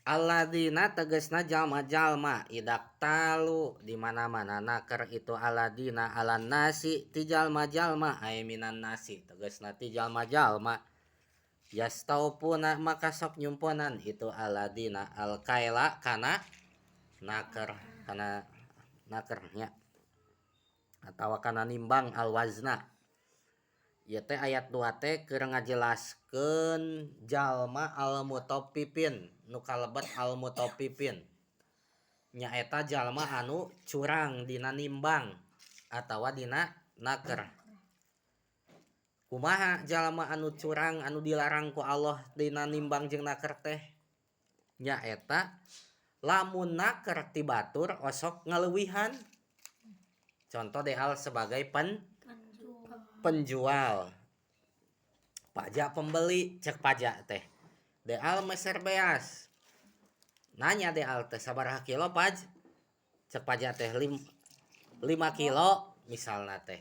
Alladzina tegasna jalma-jalma idaktalu di mana-mana naker itu alladzina alan nasi ti jalma-jalma ay minan nasi tegasna ti jalma-jalma yastaupuna maka sok nyumponan itu alladzina alkaila kana naker kana nakernya atawa kana nimbang alwazna. Ieu teh ayat 2 teh keur ngajelaskeun jalma almutaffifin nu kalebet almutaffifin nyaeta jalma anu curang dina nimbang atawa dina naker. Kumaha jalma anu curang anu dilarang ku Allah dina nimbang jeung naker teh? Nyaeta lamun naker ti batur osok ngaleuwihan. Contoh dehal sebagai penjual pajak pembeli cek pajak teh deal meser beas nanya deal teh sabaraha kilo paj cek pajak teh 5 kilo misalna teh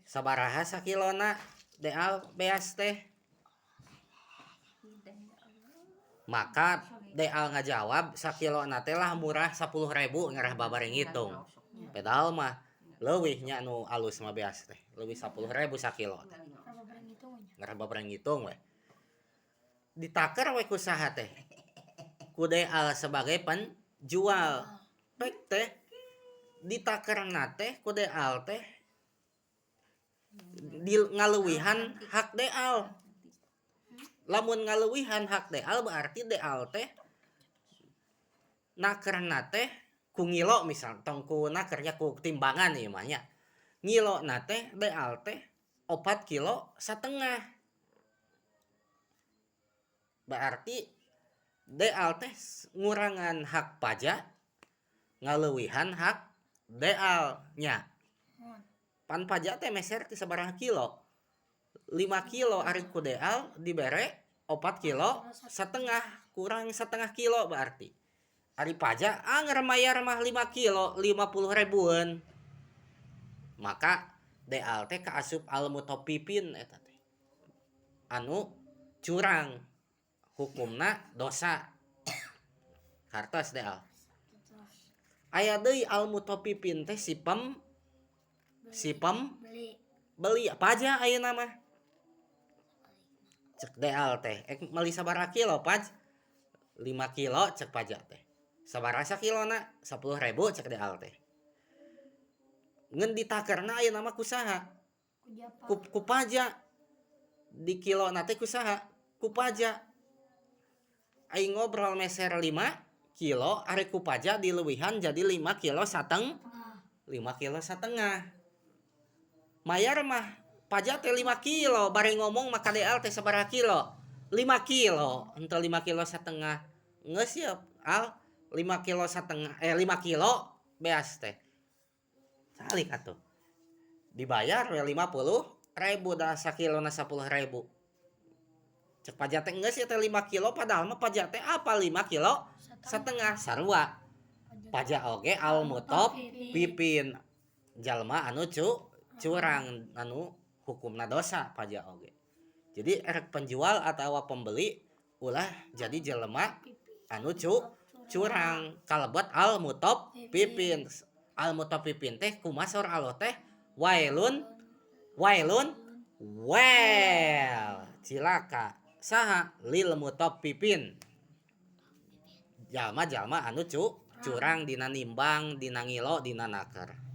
sabaraha sakilona deal beas teh maka deal ngajawab sakilona teh lah murah 10.000 ngarah babari ngitung padahal mah leuwih nya nu alus mah beas teh leuwih 10.000 sakilo teh ngarah babareng ngitung we ditaker we ku saha teh ku deal sebagai penjual pek teh ditakerna teh ku deal teh di ngaleuwihan hak deal lamun ngaleuwihan hak deal berarti deal teh nakerna teh ku ngilo misal tong ku nakernya ku timbangan ieu mah nya ngilo na teh deal teh 4,5 kilo berarti deal teh ngurangan hak pajak ngaleuwihan hak deal nya pan pajak teh meser ti sabaraha kilo 5 kilo ari ku deal dibere 4,5 kilo kurang setengah kilo berarti ari pajak anger mayar mah 5 kilo 50 ribuan maka deal teh kaasup al-mutaffifin eta teh anu curang hukumna dosa hartos deal aya deui al-mutaffifin teh si pembeli pajak ayeuna mah cek deal teh ek meuli sabaraha kilo paj 5 kilo cek pajak teh sabaraha sakilona 10.000 cek deal teh ngan ditakerna ayeuna mah ku saha ku pajak di kilona teh ku saha ku pajak aing ngobrol meser 5 kilo ari ku pajak dileuwihan jadi 5 kilo sateng 5 kilo setengah mayar mah pajak teh 5 kilo bari ngomong mah ka deal teh sabaraha kilo 5 kilo henteu 5 kilo setengah geus ya al 5 kilo setengah 5 kilo beas teh salik atuh dibayar we 50.000 da sakilona 10.000 cek pajak teh geus ya teh 5 kilo padahal mah pajak teh apa 5 kilo setengah sarua pajak oge al mutaffifin jalma anu curang anu hukumna dosa pajak oge jadi erek penjual atawa pembeli ulah jadi jelema anu curang kalebet al mutaffifin al mutaffifin teh kumaha saur Allah teh wailun wailun well cilaka saha lil mutaffifin jalma-jalma anu curang dina nimbang dina ngilo dina naker.